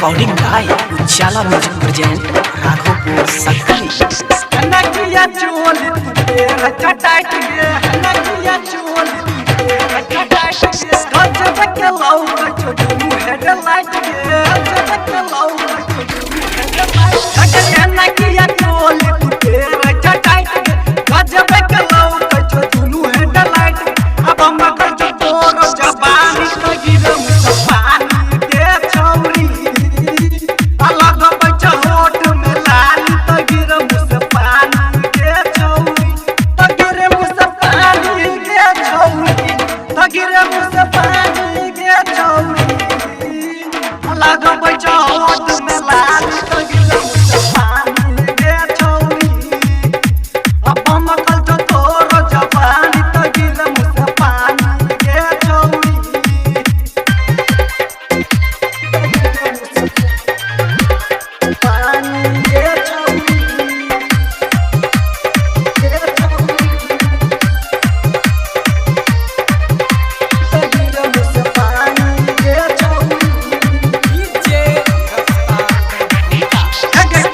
Recording by Ujjala music present Raghopur Sakri. नकिया चोली तेरा चटाक गे, नकिया चोली तेरा चटाक गे, गजब के लौक छोटू हेडलाइट गे, गजब के लौक छोटू हेडलाइट। नकिया चोली तेरा चटाक गे, गजब के लौक छोटू हेडलाइट। अब हम कर जो तोर जबानी कगिरम पानी के छौरी, अलग बच्चा होठ में लाली तगिरम से पानी के छौरी, तगिरम से पानी के छौरी, तगिरम से पानी के छौरी, अलग बच्चा होठ में लाली तगिरम से पानी के छौरी। अब हम कल तो तोर जबानी तगिरम से पानी के छौरी। पानी के छौरी, के छौरी, तगिरम से पानी के छौरी। डीजे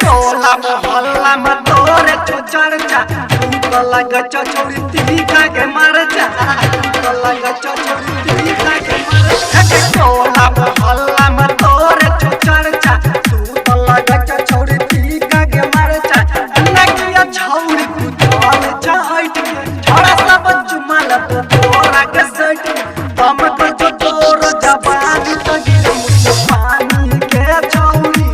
टोला मोहल्ला में तोरे चर्चा, तू तो लग छौरी तीखा के मरचा, तू तो लग छौरी तीखा के मरचा। टोला मोहल्ला में तोरे चर्चा, तू तो लग छौरी तीखा के मरचा। नकिया छौरी तू चल चाहट के, छोड़ा सब चुमा लग तोरा के सट, बम कर जो तोर जबानी तगिरम से पानी के छौरी,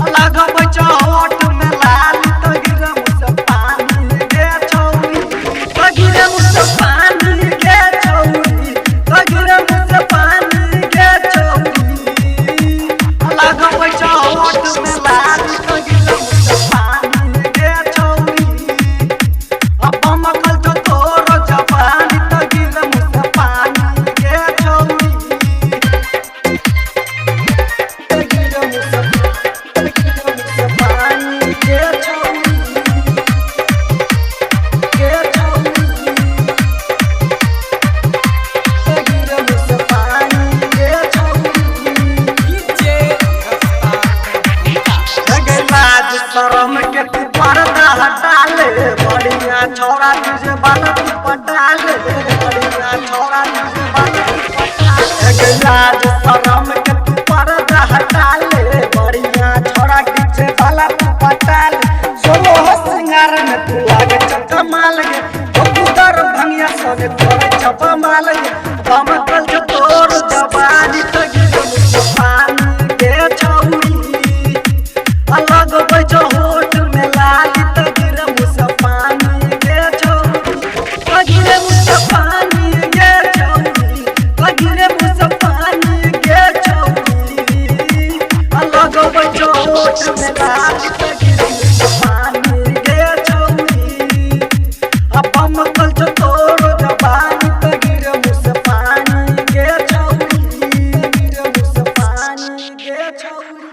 अलग बच्चा होठ में लाली तगिरम से पानी के छौरी, तगिरम से पानी के छौरी, तगिरम से पानी के छौरी, अलग बच्चा होठ में लाली तगिरम से पानी के छौरी। अब हम कल तो तोर जबानी तगिरम से पानी के छौरी, तगिरम से पानी के छौरी, के छौरी, तगिरम से पानी के छौरी। डीजे लाज शरम के तू पर्दा हटा ले, बढ़िया छोरा तुझे बाला तू पटा ले, बढ़िया छोरा तुझे बाला तू पटा ले। लाज शरम के तू पर्दा हटा ले, बढ़िया छोरा तुझे बाला तू पटा ले। सोलो हो सिंगार में तू लागे चकमाल गे, ओ कुदर भंगिया सोने तोरे छपा माल गे। बम कल जो तोर जबानी तगिरम से पानी के छौरी, अलग बजो होठ में लाली तगिरम से पानी के छौरी, तगिरम से पानी के छौरी, तगिरम से पानी के छौरी, अलग बजो होठ में लाली तगिरम से पानी के छौरी। अब हम कल जो तोर जबानी तगिरम से पानी के छौरी, तगिरम से पानी के छौरी।